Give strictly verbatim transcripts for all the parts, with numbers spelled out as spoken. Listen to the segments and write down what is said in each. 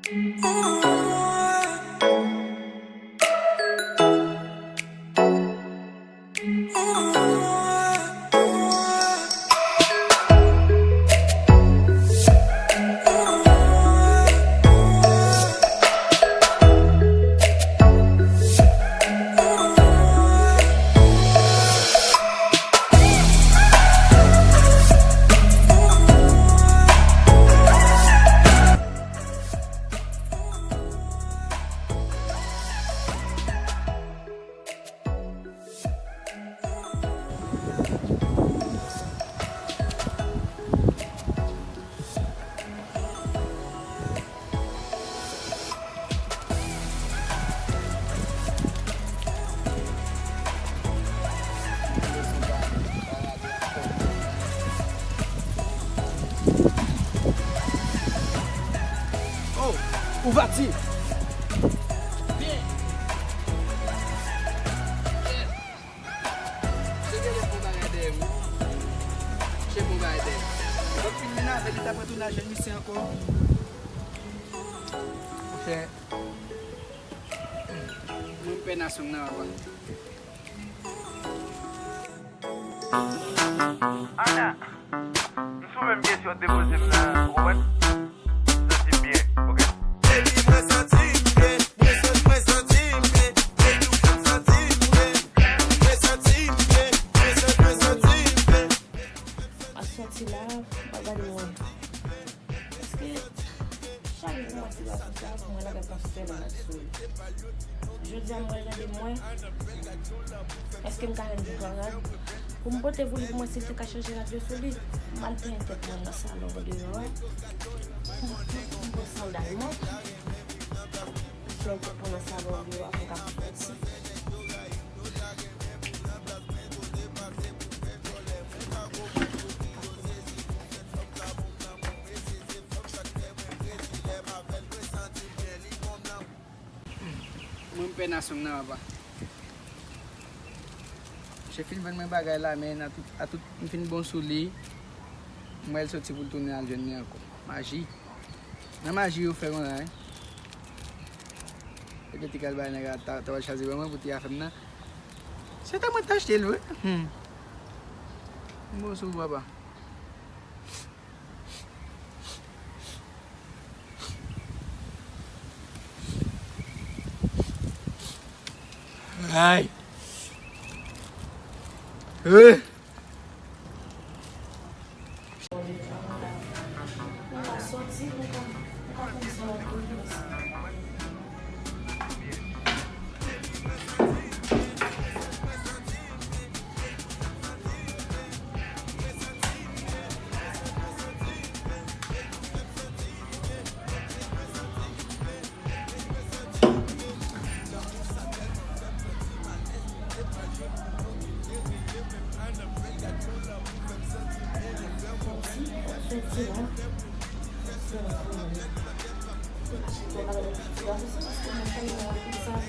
Oh, ouvèti! Byen! Yes! Misye genlè fè yon bagay dèyè m wi. Misye fè yon bagay dèyè m. Lòt fim li nan avè l, li ta pran tounaj jèn misye ankò. Monchè. Mwen m pè nasyon m nan, papa. Ana, m sou menm kesyon w te poze m nan, ou konprann? M santi m byen, oke? Baby, mwen santi m byen, mwen santi, mwen santi m byen, baby, ou fè m santi m byen, mwen santi m byen, mwen santi, mwen santi m byen. M ap sòti la, m ap gade mwen. Paske chak jou mwen ti gason sa, mwen lage pastè nan sou li. Jodi a, mwen gade mwen, èske m ka jwenn yon gran rad pou m pote pou li, pou mwen, si l te ka chanje rad yo sou li, m al penyen tèt mwen nan salon deyò a. M pran sandal mwen, m pran nan salon deyò a pou m ka fè ti. Mwen m pè nasyon m nan, papa. Misye fin vann mwen bagay la, men a tout, a tout, m fin bon sou li. M wè l soti pou l tounen al jwenn li ankò. Maji. Nan maji yo fè konsa, wi. Epi ti kal bay nèg la ta, ta chazi ban mwen pou ti afè m nan. Se ta mwen t achte l vre. Hmm. M bon sou ou, papa. Ay. Eh.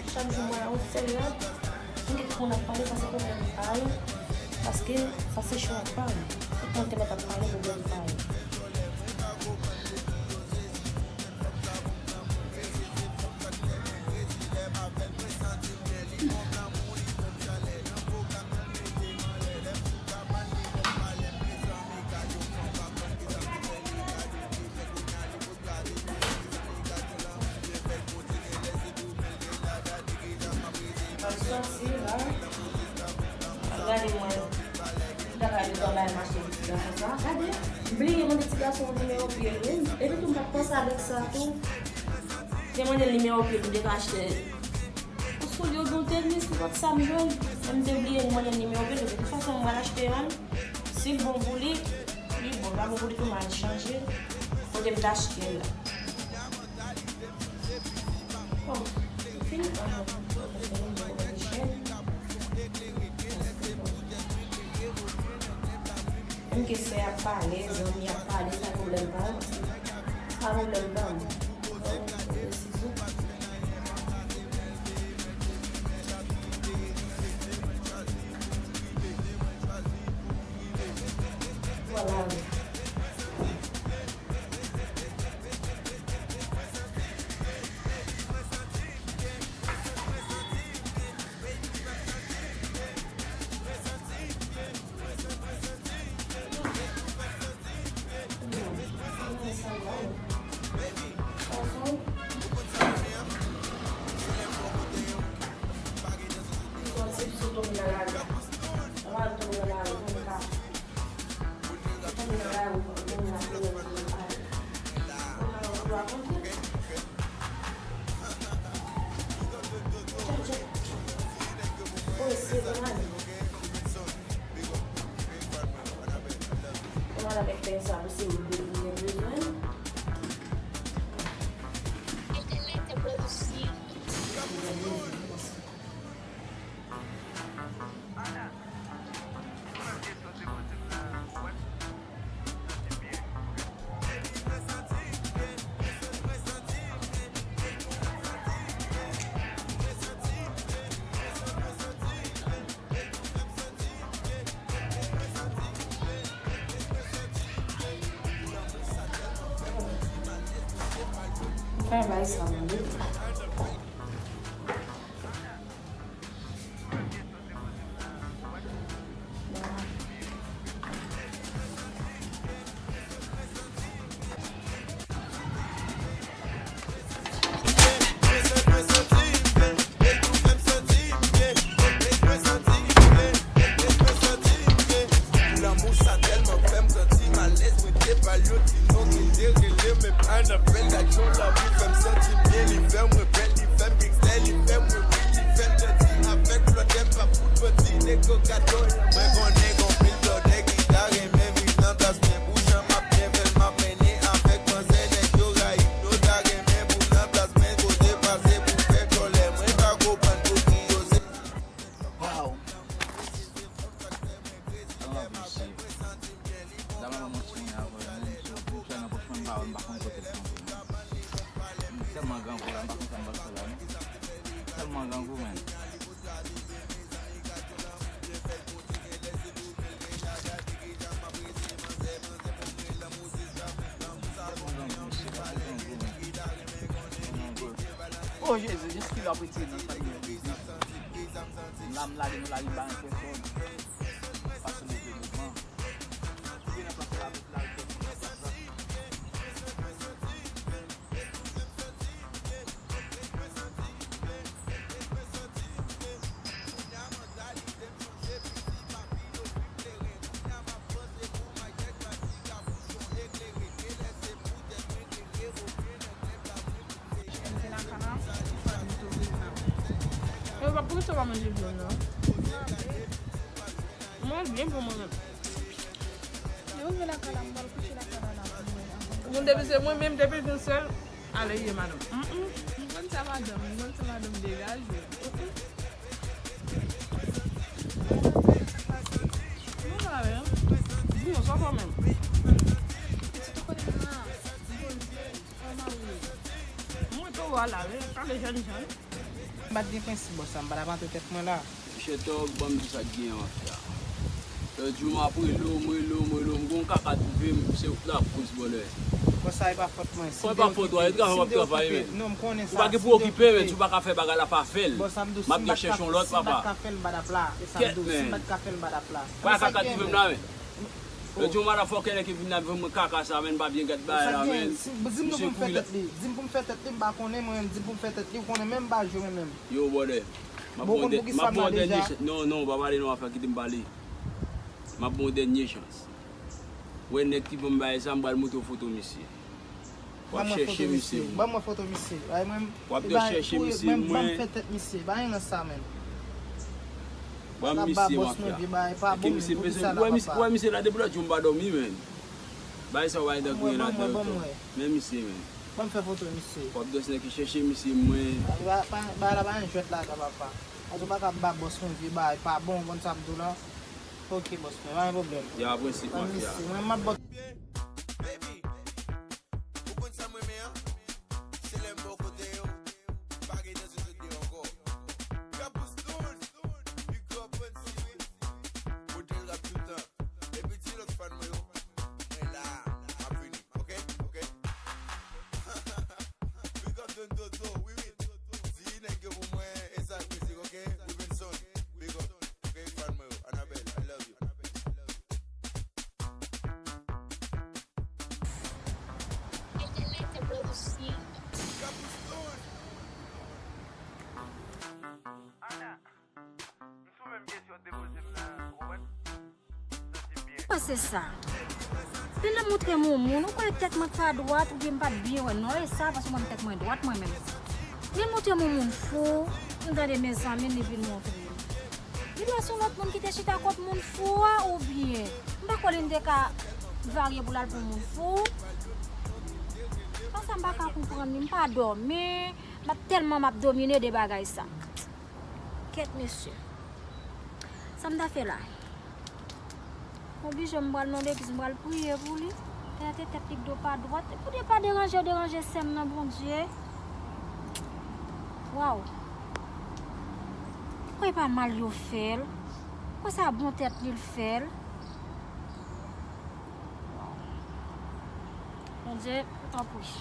Chak jou mwen an serye. Gen moun ap pale, sa se pwoblèm pa yo, paske sa se chwa pa yo. Tout moun te mèt ap pale, pwoblèm pa yo. M ap sòti la. M ap gade mwen. M ta ka di granmay mache pou ti gason sa. Gade, m bliye mande ti gason an nimewo pye l wi. Epi tou m pa t panse avèk sa tou. Te mande l nimewo pye l pou te ka achte yon soulye oubyen yon tenis, nenpòt sa m jwenn. Men m te bliye mande l nimewo pye l, de tout fason m pral achte youn. Si l bon pou li, li bon. Pa bon pou li tou, m al chanje kote m t achte l la. Bon, fini pa mwen. Menm ke sè ap pale, zanmi ap pale, sa pwoblèm pa mwen. Sa pwoblèm pa mwen. Bon, desizyon. Vwala. Ou pa konprann? Tchè, tchè. Ou eseye pou mwen. Ou mal avèk pèn sa pou se ou ki bezwen. Fè bay sa mwen wi. Wow. Ah, mesye. Dam la pa manti mwen avè w, men, mesye, m fè nan pòch mwen, m pa wè, m pa konn kote l kanpe, men. M tèlman grangou la, m pa konn sa m pral fè la, men. M tèlman grangou, men. O Jezi, jiskilè w ap retire nan famiy mwen, Jezi? M la, m lage nou lari ba yon pèsòn. Pase move mouvman. Rive nan plas la, tout lari pèsòn nan plas la. Yo, pa, poukisa w pa manje vyann nan? Mwen byen pou mwen menm. Yo, vin lakay la, m pral kouche lakay la, la pou mwen. Moun depi se mwen menm, depi vin sèl, ale ye madanm. Mm, mm. M konn sa madanm, m konn sa madanm degaje. Mm, mm. Mwen la, hein? Di nou sa w fè menm. Pitit ou konnen m la. Mwen tou wè la, wi. Pale jèn jan. M pa t gen prensip bòs la, m pa t ap antre tèt mwen la. Monchè Tòg, ban m di sa k gen an, mafya. Lòt jou m ap rele w, m rele w, m rele w, m gon kaka twouve m, se ou k lakoz, vòlè. Bòs sa e pa fòt mwen. Fò e pa fòt ou, e travay w ap travay, men. Non, m konnen sa. Ou pa gen pou okipe, men, si w pa ka fè bagay la, pa fè l. Bòs sa m dous, m pa t ka fè l, m pa t ka fè l, m pa t ap la. E sa m dous, si m pa t ka fè l, m pa t ap la. Pa kaka twouve m la, men. Yo di yon madafòkè nèg ki vin la, vin mwen kaka sa, men, pa byen gad bagay la, men. Di m pou m fè tèt li. Di m pou m fè tèt li, m pa konnen, mwen menm, di m pou m fè tèt li, ou konnen menm m pa jwe mwen menm. Yo, brother. M ap ba w dènye chans. Non, non, pa pale non, afè kite m pale. M ap ba w dènye chans. Wè nèg ki ban m bagay sa, m pral montre w foto misye. W ap chèche misye, wi. Ban mwen foto misye. Ay, mwen, w ap dwe chèche misye, mwen. Ban m fè tèt misye. Pa gen nan sa, men. Ban m misye, mafya. Ke misye bezwen, w wè misye, w wè misye la depi lòt jou m pa dòmi, men. Bagay sa w pa gen tan kouye ladan yo tou. Men misye, men. Ban m fè foto misye. W ap dwe nèg ki chèche misye, mwen. Bagay la pa gen jwèt ladan, papa. Paske w pa ka ba bòs mwen vye bagay pa bon, w konn sa m di w la. Ok, bòs mwen, pa gen pwoblèm. Ya, prensip, mafya. Mwen, m ap ba w. Baby, ou konn sa m renmen an? Se lè m bò kote yo, m pa gen nan zye sot de ankò. Kapous Tools, big up, N C, wi. Modèl rap tout tan. Epi di lòt fan mwen yo, mwen la, m ap vini. Ok, ok. Big up Don Toto, wi, wi. Di nèg yo pou mwen, e sa mizik, ok? Rivenson, big up. Ok, fan mwen yo. Annabelle, I love you. Ana, m sou menm kesyon w te poze m nan, ou konprann? Santi m byen. Panse sa. Vin nan montre m yon moun, ou kwè tèt mwen pa dwat, oubyen m pa t byen wè non, e sa, paske mwen tèt mwen dwat mwen menm. Vin montre m yon moun fou, m tande mezanmi, li vin montre m. Li dwe se yon lòt moun ki te chita kot moun fou a, oubyen m pa kwè li te ka varye pou l al pou moun fou. Sa, sa m pa ka konprann li, m pa dòmi, m ap tèlman m ap domine de bagay sa. Kèt mesye. Sa m ta fè la? Oblije m pral nan legliz, m pral priye pou li. Gade tèt li k do pa dwat. Pou li pa deranje, deranje sè m nan Bondye. Waw. Kwè pa mal yo fè l. Kwè sa bon tèt li l fè l. Bondye, tanpri.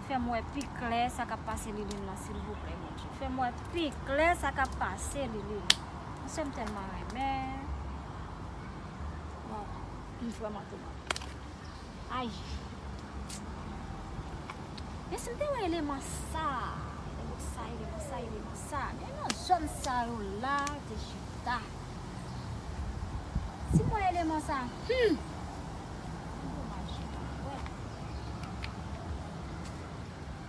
Fè m wè pi klè sa k ap pase Liline lan, silvouplè, Bondye. Fè m wè pi klè sa k ap pase Liline. Mesye, m tèlman renmen. Waw, m vrèman touman. Ay. Men si m te wè eleman sa, eleman sa, eleman sa, eleman sa. Men nan zòn sa yo la, te chita. Si m wè eleman sa, hmm. Domaj, m pa wè l.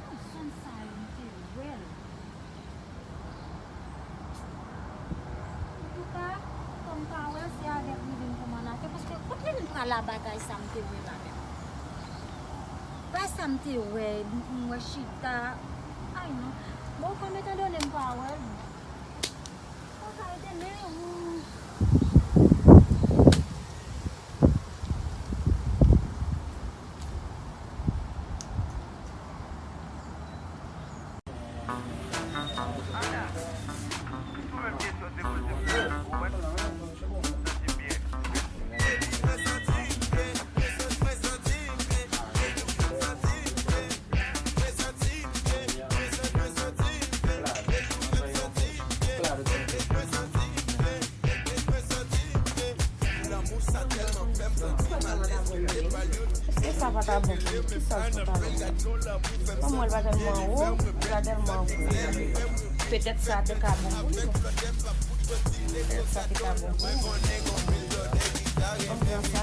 Nan zòn sa yo, m te wè l. Antouka, kòm m pa wè l, se avèk Liline pou m ann afè, paske kot Liline pral la bagay sa m te wè la menm? Bagay sa m te wè, m wè chita. Ay non. Bon, kòm etan done m pa wè l, Èske sa pa ta bon pou li? Kisa l sou talon? Kòm mwen, l pa tèlman wo, li pa tèlman wo. Petèt sa te ka bon pou li. Petèt sa te ka bon pou li. Kòm jan sa,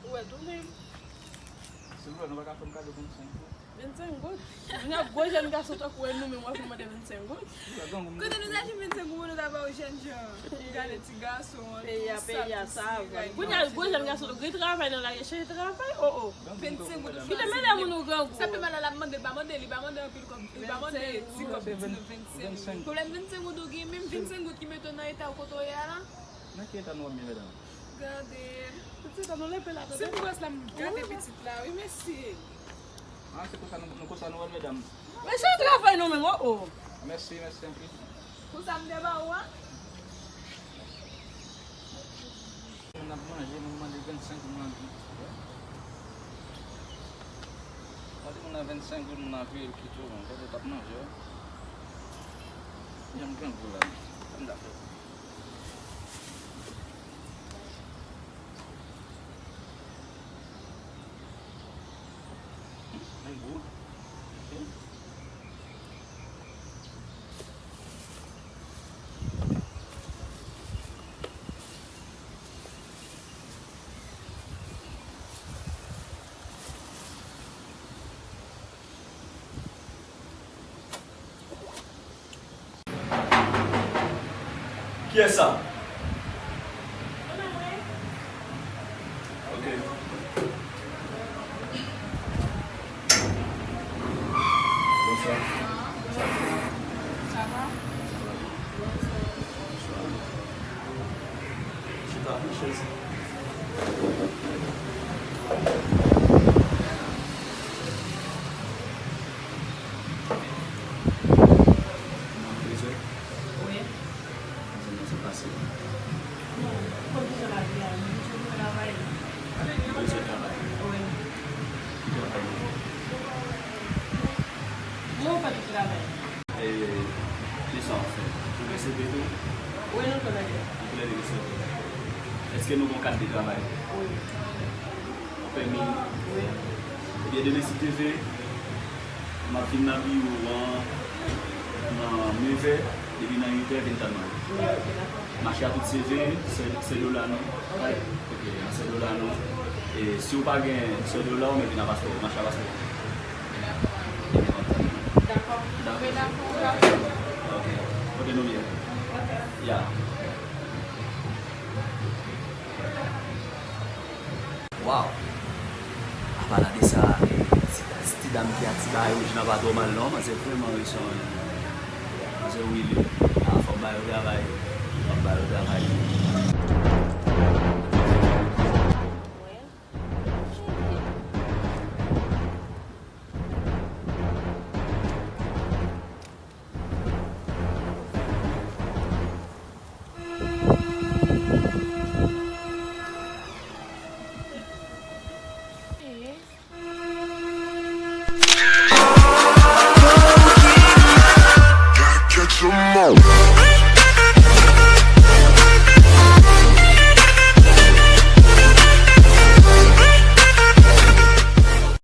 Ou wè tou menm. Silvouplè, nou pa ka fè m kado vennsenk goud? Vennsenk goud? Vin ap gwo jèn gason tankou wè nou menm w ap vin mande vennsenk goud. Kote nou ta jwenn vennsenk goud pou nou ta ba w jèn jan? Gade ti gason an, peyi a, tou peyi a, sa, sa, sa, sa. Kounye a, gwo jèn gason, gen travay nan lari, chèche travay, o, o. Vennsenk goud. Kite medam ou nou grangou. Sa fè mal la, l ap mande, l pa mande, li pa mande anpil kòb, li pa mande ti kòb, li di nou vennsenk goud. Pwoblèm vennsenk goud ou gen, menm vennsenk goud ki mete w nan eta w kote w ye a la. Nan ki eta nou wè m ye, medam? Gade. Pitit, an nou leve la, tande. Se pou wè la m gate pitit la, wi, mèsi. Ah, se konsa nou, nou konsa nou wè l, medam. Men se yon travay nou menm, o, o. Mèsi, mèsi anpil. Pou sa m te ba ou a? Moun ap manje, moun mande vennsenk, moun mande. Mande moun nan vennsenk goud, moun nan veye l kite w, bon, kote t ap manje, wi. Jan m grangou la, sa m ta fè? Men gou. Kiyès sa? Ok. Bonswa. Sa va? Bonswa. Chita, pran chèz. Wi. Mwen se mwen se pase. Bon, kondisyon lavi a, nou bezwen travay. Nou bezwen travay? Wi. Ki travay nou? Nou fè tout travay. E, kisa w fè? Ou gen C V tou? Wi, nou tou lè de. Nou tou lè de gen C V. Èske nou gen yon kat de travay? Wi. Ou pèmi? Wi. Ebyen, demen si Dye vle, m ap vin nan biwo an nan nevè, depi nan uitè, vin tann mwen. Wi, ok, dakò. M a chita tout C V, sèl, sèl dola non. Ok. Ok, an sèl dola non. E si w pa gen sèl dola, ou mèt vin a paspò, m a chita paspò. Dakò. Dakò. Wi, dakò, dakò. Ok. Kote nou ye? Ok. Ya. Waw! Apa la de sa, e, ti, ti dam ki a ti bagay wouj lan pa twò mal non, manzè vrèman resan, manzè Willy. A, fò m ba yo travay, fò m ba yo travay.